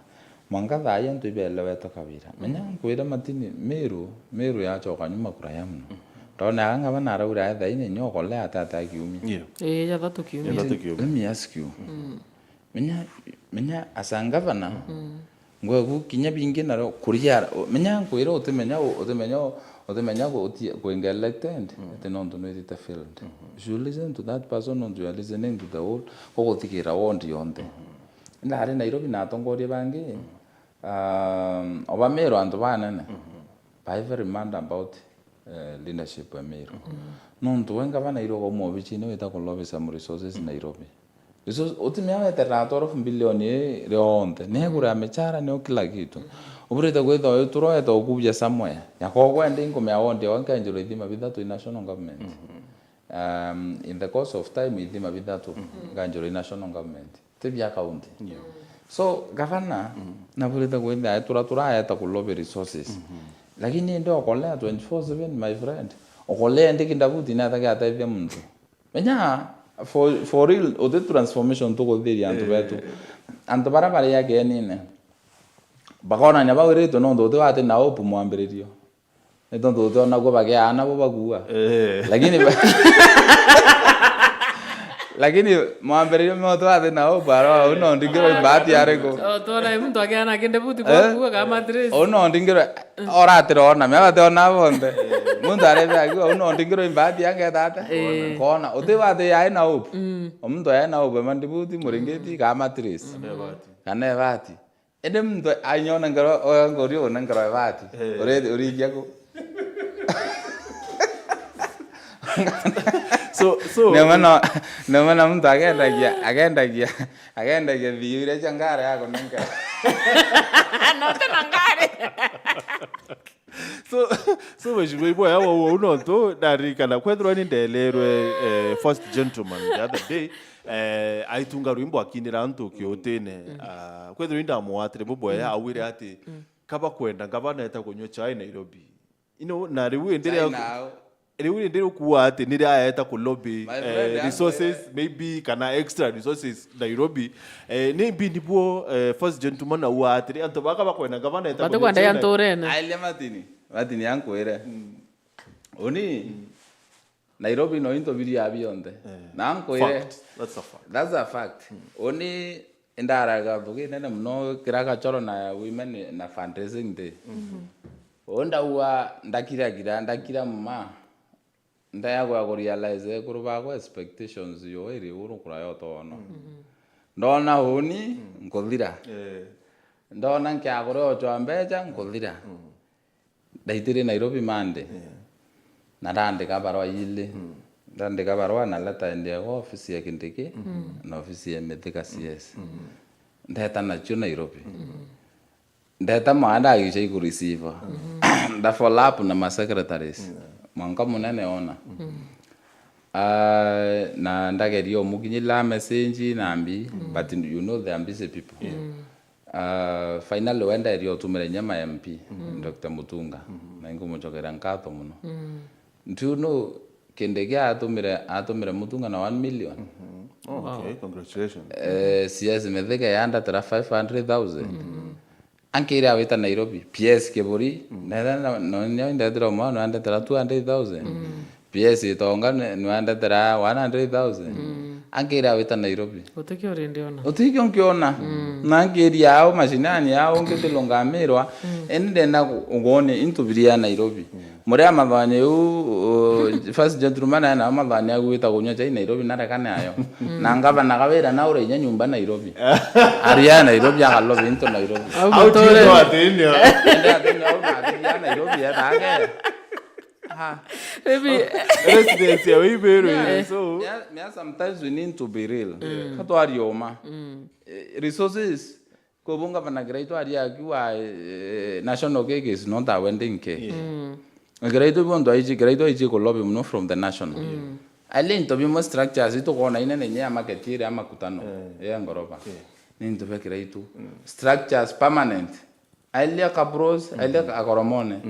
Mwanka thaa ii antu ibelewete Kawira. Menya nkwire Matini, Meru, Meru yachoka nyuma kuraya mono. Ndona anga ngavana araura etha ine nyo kole ate ate akiumia. Yeah. Ii, ya thatu kiumia. Ya thatu kiumia. Let me ask you. Mm. Menya, menya as a governor, mm, ngwegu kinya bingi naro kuriara, menya nkwira utimenya, utimenya, utimenya ku-, uti-, kuinga elected, mm, ati nontu nwithite failed. Mm-hmm. You should listen to that person, nontu you are listening to the whole, guguthigira ward yonthe. Mm-hmm. Ndari Nairobi na atongoria bangi, um, oba Meru antu banene, mhm, ba very mad about, eh, leadership ya Meru. Mhm. Nontu we ngavana irio ukauma obicine wita ku lobby some resources Nairobi. Resource, utimea weterera twelve billion ii rionthe. Ni igura ya michara, nio kila kitu. Uburite kwithwa uturwete ukubia somewhere. Yakogwa ndi nkumea wondi yawe nkenjirwa ithima bithatu i national government. Mhm. Um, in the course of time, ithima bithatu, mhm, nganjirwa i national government. Ti bia county. Yeah. So, gavana, mm, naburite kwithia etura turaeta ku lobby resources. Mhm. Lakini indi okolea twenty-four seven, my friend. Okolea ndi kindabuti neta giatethia muntu. Menya, for, for real, uti transformation tukuthiria antu, eh, betu. Antu bara bari agenine. Bakonania bawiritwe nontu uti wati na hope mwambiririo. Ni tontu utiona kuo bagiaana bo bakuua. Eh. Lakini ba-, lakini mwambiririo mwe utwathe na hope, aro, au no ndingirwa imbati ariku? O, twona muntu agiaana kinde buti, eh, bwakuua kama mattress. Au no ndingirwa, oratirona, mea bationa bonthe. Muntu arebe akiuga, au no ndingirwa imbati angeta ata? Eh. Kona, uti bati yae na hope. Mm. O muntu ae na hope, mandibuti, muringiti, kama mattress. Mm. Kana ebati. Indi muntu ainyona nkero, oyo ngori una nkero ebati. Eh. Uri-, urigia ku. So, so, ndio maana, ndio maana muntu agendagia, agendagia, agendagia thiu iria cia ngari yako na nkero. Note na ngari. So, so, mheshimiwa, ibo ya wau, wau nontu ndarikana kwethirwa ni ndelerwe, eh, first gentleman the other day, eh, aitunga rwimbo akinira antu kiutine. Mm. Ah, kwethirwa ni ndamwatire bubwega, mm, awire ati, mm, kaba kwenda ngavana eta kunywa chai Nairobi. You know, na riu indi ria, chai nao. Riu indi riu kuuga ati ni riaeta ku lobby, my friend, eh, resources, maybe, kana extra resources Nairobi. Eh, ni mbi nibuo, eh, first gentleman auga atiri, antu baka bakwenda ngavana eta kunywa chai na-, batikwenda ya nturene. Aile Martin, Martin ankwire. Mm. Uni, mm, Nairobi no into biria bionthe. Eh, na nkwire, fact. That's a fact. That's a fact. Mm. Uni indaraga thugi nene muno kira gachoro na women na fundraising day. Mhm. Uni ndaua ndakiragira, ndakira mma. Ndayagwa ku realize ekuru bakwa expectations yo iri uru kuraya utono. Mhm. Ndona uni, mm, nkuthira. Eh. Ndona nkiakuria ochwa mbecha, nkuthira. Mm. Ndaitire Nairobi Monday. Yeah. Na ndandika barua ili. Mm. Ndandika barua na letter endia kwa ofisi ya Kindiki, mm, na ofisi ya Mithika C S. Mm. Ndeta nacio Nairobi. Mm. Ndeta mwana ndagicha iku receive. Mm. Nda follow up na ma secretaries. Yeah. Mwanka munene ona. Mm. Ah, na ndageria umukinyira message na mbi, mm, but you know they are busy people. Yeah. Mm. Ah, finally wenderia utumire inya ma M P, mm, Doctor Mutunga, mm, na ingumuchokera nkatho muno. Mm. Do you know Kindiki atumire, atumire Mutunga na one million? Mm-hmm. Oh, okay, wow. Congratulations. Eh, C S Mithika yandetera five hundred thousand. Mm. Ankire awita Nairobi, P S Kiburi, mm, na, na, na, no, no, ndetera mwana, andetera two hundred thousand. Mm. P S Itonga ni-, niwandetera one hundred thousand. Mm. Ankire awita Nairobi. Utikio rindi ona. Utikio nkiona. Mm. Na nkiria au mashinani au ngitilungamirwa. Mm. Indi ndenda ku-, ugoni into biria Nairobi. Mm. Muria mathwanya u, u, first gentleman aya na mathwanya agwita kunywa chai Nairobi na rekane ayo. Mm. Na ngavana Kawira na ura inya nyumba Nairobi. Aria Nairobi akalobi into Nairobi. Au matore. Au tindo atini. Ende atini au na atini ya Nairobi ya take. Ah. Maybe Residents ya Ruiru. So Yeah, yeah, sometimes we need to be real. Katwari uma. Eh, resources. Kobu ngavana Kiraitu aria akiwa eh, national cake is not a wedding cake. Kiraitu bondo aichi, Kiraitu aichi ku lobby muno from the national. Aile into bimwe structures itukona inene nya market ire ama kutano. Ya ngoroba. Ni into bia Kiraitu. Structures permanent. Aile kabros, aile akoromone.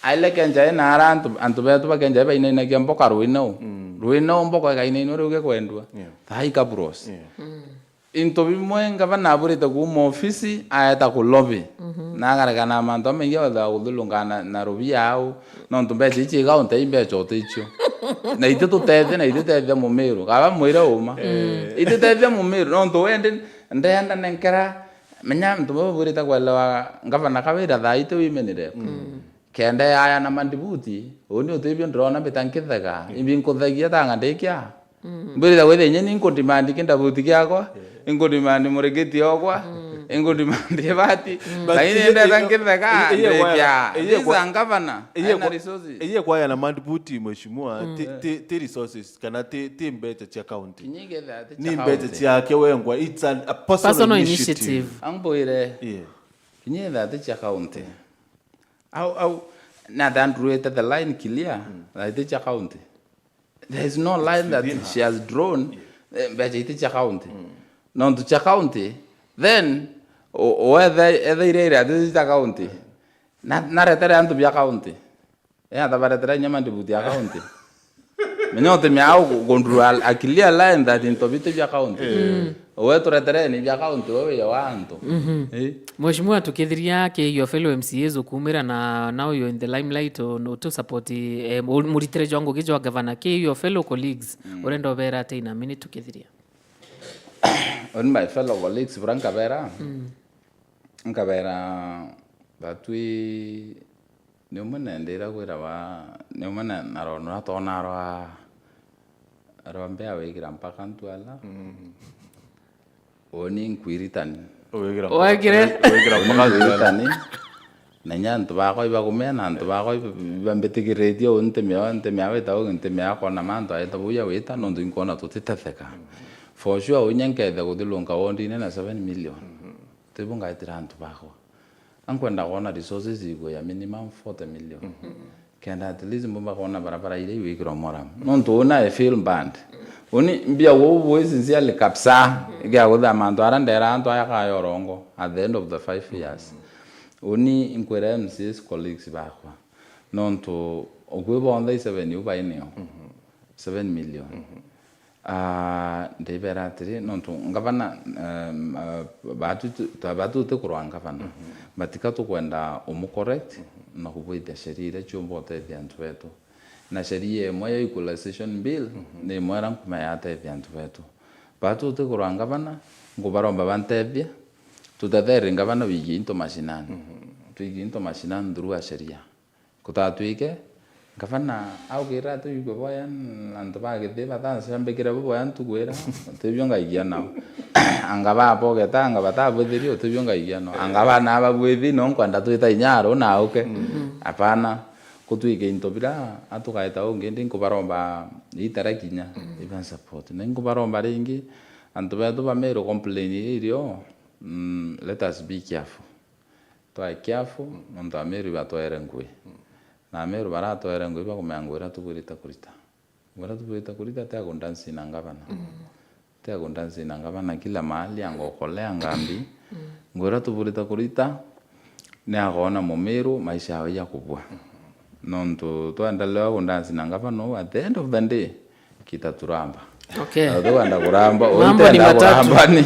Aile kenja ena ara antu, antu betu bakenja bainainagia mboka ruinau. Ruinau mboka ikainainwa riu gikwendwa. Thai kabros. Into bimwe ngavana aburite kuuma ofisi aeta ku lobby. Na agarekana na mantu amaingi agathaa kuthulungana na, na rubia au. Nontu mbeca ici igaunte i mbeca uticio. Na ititutethia na ititethia mumiru. Kaba mwire uma. Ititethia mumiru. Nontu wende ndenda nenkera. Menya antu baba bwirite kwelewa ngavana Kawira thaa iti wimenire. Kenda yaya na mandibuti, uni utibio ndirona mbita nkithega. Imbi nkuthagia tanga ndikia. Mbirita gwithia inya ni nkudimandi kindabuti giakwa, inkudimandi murigiti okwa, inkudimandi ibati. Lakini ndeta nkithega ndikia. These are governor. Ena resources. Iye kwaya na mandibuti mheshimiwa, ti- ti- ti resources kana ti ti mbeca cia county. Kinyigethia ati ni mbeca ciake wengwa, it's an, a personal, personal initiative. Initiative. Ambwire. Yeah. Kinyitha ati cia county. Au, au, na thandurite the line clear, na iti cia county. There is no line that she has drawn, eh, mbeca iti cia county. Nontu cia county, then, o- oethe etheire ire ati cia county. Na, naretere antu bia county. Eh, atabaretera inya mandibuti ya county. Menya utimia au kundrua a clear line that into biti bia county. Uwe turetereni bia county, we wiya wa antu. Eh. Mheshimiwa, tukithiria ki your fellow M C As ukumira na now you're in the limelight, utu support, eh, muritire jwa ngugi jwa gavana, ki your fellow colleagues urenda ubera ati ina minute tukithiria? On my fellow colleagues, bura nkabera, nkabera batwi ni umwe nendira kwira ba ni umwe na na rono atona rwa rwa mbea wigira mpaka ntuala. Uni nkwiritani. Wigira Wagire. Wigira mpaka Nkwitani. Na inya antu bakwa ibakumea na antu bakwa iba- ibambitikiritie uu ntimea ntimea wita uu ntimea kona mantu aita buu ya wita nontu inkwona tutitetheka. For sure unya nkethe kuthilunka wondine na seven million. Tibu ngaitira antu bakwa. Ankwenda kwona resources igwe ya minimum forty million. Kenda at least mbumba kwona barabara iria iwikirwa moram. Nontu una e feel bad. Uni mbia wo wo sincerely kabisa. Igia gutha mantu ara ndera antu aya kaya orongo at the end of the five years. Uni nkwira M C As colleagues bakwa. Nontu okwi bonthe i seven u baineo. Seven million. Ah, ndibera atiri, nontu ngavana, em, ah, batu tu- ta- batu tutikurwa ngavana. Batika tukwenda umu correct na kubwithia sheria iria ciumba utethia antu betu. Na sheria imwe ya equalization bill ni imwe ira nkuma yatethia antu betu. Batu tutikurwa ngavana, nkubaromba bantethie, tutethere ngavana wigie into mashinani. Twigie into mashinani through a sheria. Kutatwike, ngavana augire ati uigwe boya, na antu ba Githii batacambikire bo boya ntuku ira, utibio ngaigia nao. Anga babogeta, anga batabwithirie, utibio ngaigia nao. Anga bana babwithi, no nkwenda twita inya aru na auke. Apana, kutwike into bira, atugaita ungi, ndi nkubaromba itara kinya, iba support. Na nkubaromba ringi, antu betu ba Meru complain irio, mm, let us be careful. Twae careful, nontu Ameru ibatwaere ngui. Na Ameru baratwaere ngui bakumenya ngui iria tubwirite kurita. Ngui iria tubwirite kurita ti ya kundansi na ngavana. Ti ya kundansi na ngavana kila mahali, anga ukole, anga mbi. Ngui iria tubwirite kurita, ni ya kwona Mumiru maisha yawe ya kubua. Nontu twaendelea kundansi na ngavana uu, at the end of the day, kitaturamba. Okay. Na tukwenda kuramba, Mambo ni uitenda matatu. kuramba ni.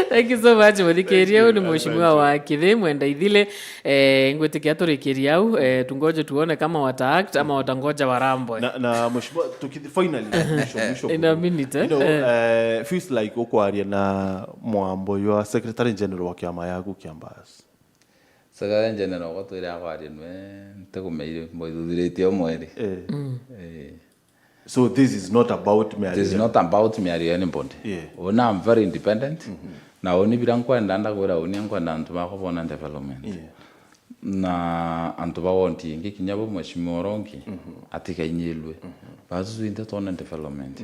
Thank you so much, muthikiria. Uu ni mheshimiwa wa Kithi Mwenda Ithile. Eh, ngwitikia turikiria au, eh, tungoje tuone kama wata act ama watangoja warambwe. Na, na mheshimiwa, tukithi- finally, mwisho, mwisho In a kuu. Minute, eh? You know, Eh. eh, feels like ukwaria na mwambo your secretary general wa kiama yaku kia Mbas. Secretary General, kwa twire akwaria nwe, ntikumeire, mwaithuthiritie umweri. Eh. Eh. So this is not about me. It is not about me or anybody. Yeah. Uni, I'm very independent. Na uni bira nkwenda, ndakwira uni nkwenda antu bakwa bona development. Yeah. Na antu ba wondi ingi, kinya bo Mheshimiwa Orongi, atigainyirue. Batu twinthe twone development.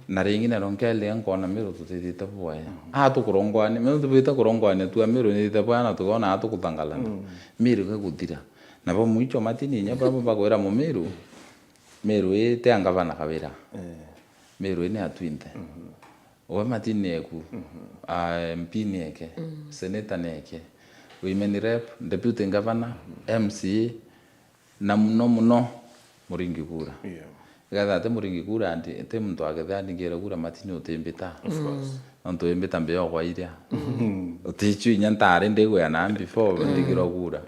Na ringi naro nkelia nkona Meru tutithite bwaya. Aa tukurongwania, Meru tubite kurongwania tu, Meru nithite bwaya na tukona aa tukuthangalana. Meru giguthira. Na bo mwicho Martin inya baba bakwira Mumiru, Meru ii ti a ngavana Kawira. Meru ii ni a twinthe. We Martin ni eku, a, M P ni eke, senator ni eke, women rep, deputy governor, M C A, na muno muno Muringi kura. Yeah. Ikethira ti Muringi kura, andi, ti muntu akethira aringire kura, Martin utimbita. Of course. Nontu wimbita mbio kwa iria. Utichu inya ntari ndigwea na before ndigirwa kura.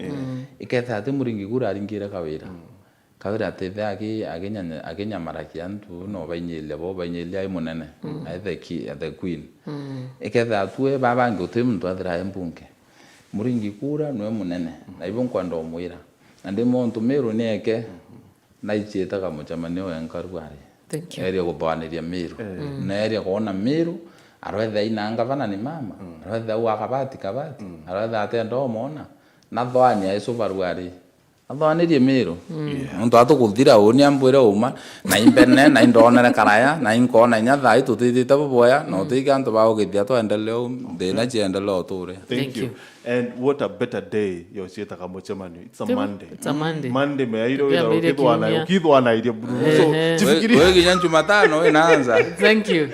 Ikethira ti Muringi kura aringire Kawira. Kawira atithe aki-, akinyanya-, akinyamarakia antu, no bainyiria bo, bainyiria ai munene, ai the ki-, the queen. Ikethira tue baba bangi uti muntu athira ai mbunge. Muringi kura nwe munene, na ibo nkwenda umwira. Na ndi muntu Miru ni eke, na ichiitaga mucemanio wenka ruari. Thank you. Eria kuthwaniria Miru. Na eria kwona Miru, arwethe aina ngavana ni mama, arwethe au akabati kabati, arwethe atenda umwona, na thwani aicuba ruari. Athwanirie Miru. Nontu atukuthira uni ambwire uma, na imbene, na indonere karaya, na inkona inya thaa ii tutithite buboya, na utiga antu ba ugithia twendelee u, thina ciendelee uture. Thank Thank you. you. And what a better day ya uciitaga mucemanio. It's a Monday. It's a Monday. Monday meairwo Tukiambiriria ukithwana, kiumia. Ukithwanairie buru. So, Ehe. Tifikiri we, we kinya Jumatano inaanza. Thank you.